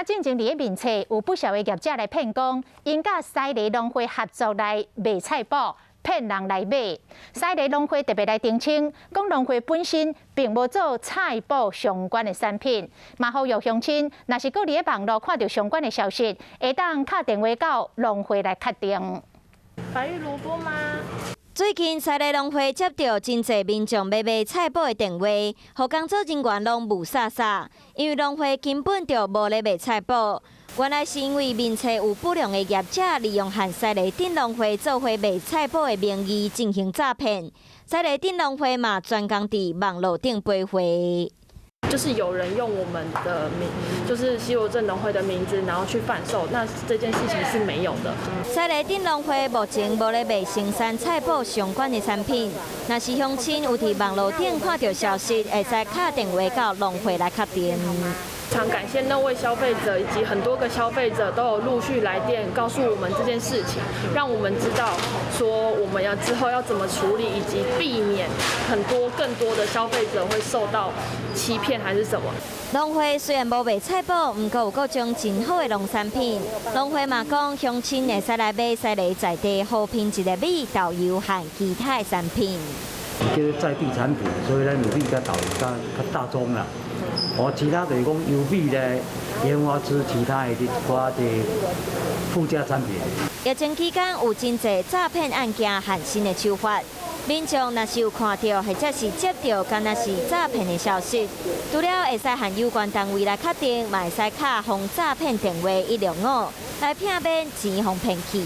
啊，進前佇咧面冊有不少的業者來騙講，𪜶佮西螺農會合作來賣菜脯，騙人來買。西螺農會特別來澄清，講農會本身並無做菜脯相關的產品。嘛呼籲鄉親，若是閣佇咧網路看著相關的消息，會當敲電話到農會來確定。白玉蘿蔔嗎？最近西螺農會接著真濟民眾欲買菜脯的電話，予工作人員攏霧煞煞，因為農會根本就無咧賣菜脯。原來是因為面冊有不良的業者利用和西螺鎮農會做伙賣菜脯的名義進行詐騙，西螺鎮農會嘛專工佇網路頂回回。就是有人用我們的名，就是西螺鎮農會的名字，然後去販售，那這件事情是沒有的。西螺鎮農會目前無咧賣生產菜脯相關的產品，若是鄉親有佇網路頂看著消息，會使敲電話到農會來確定。非常感謝那位消費者以及很多個消費者都有陸續來電告訴我們這件事情，讓我們知道說我們要之後要怎麼處理，以及避免很多更多的消費者會受到欺騙還是什麼。農會雖然無賣菜脯，毋過有各種真好的農產品。農會嘛講，鄉親會使來買西螺在地好品質的米、豆油和其他的產品。叫做在地產品，所以咱米較豆油較較大宗啦。哦，其他就是講優米咧，研發出其他的一寡的附加產品。疫情期間有真濟詐騙案件和新的手法，民眾若是有看著或者是接著敢若是詐騙的消息，除了會使和有關單位來確定，嘛會使敲防詐騙電話165來避免錢予騙去。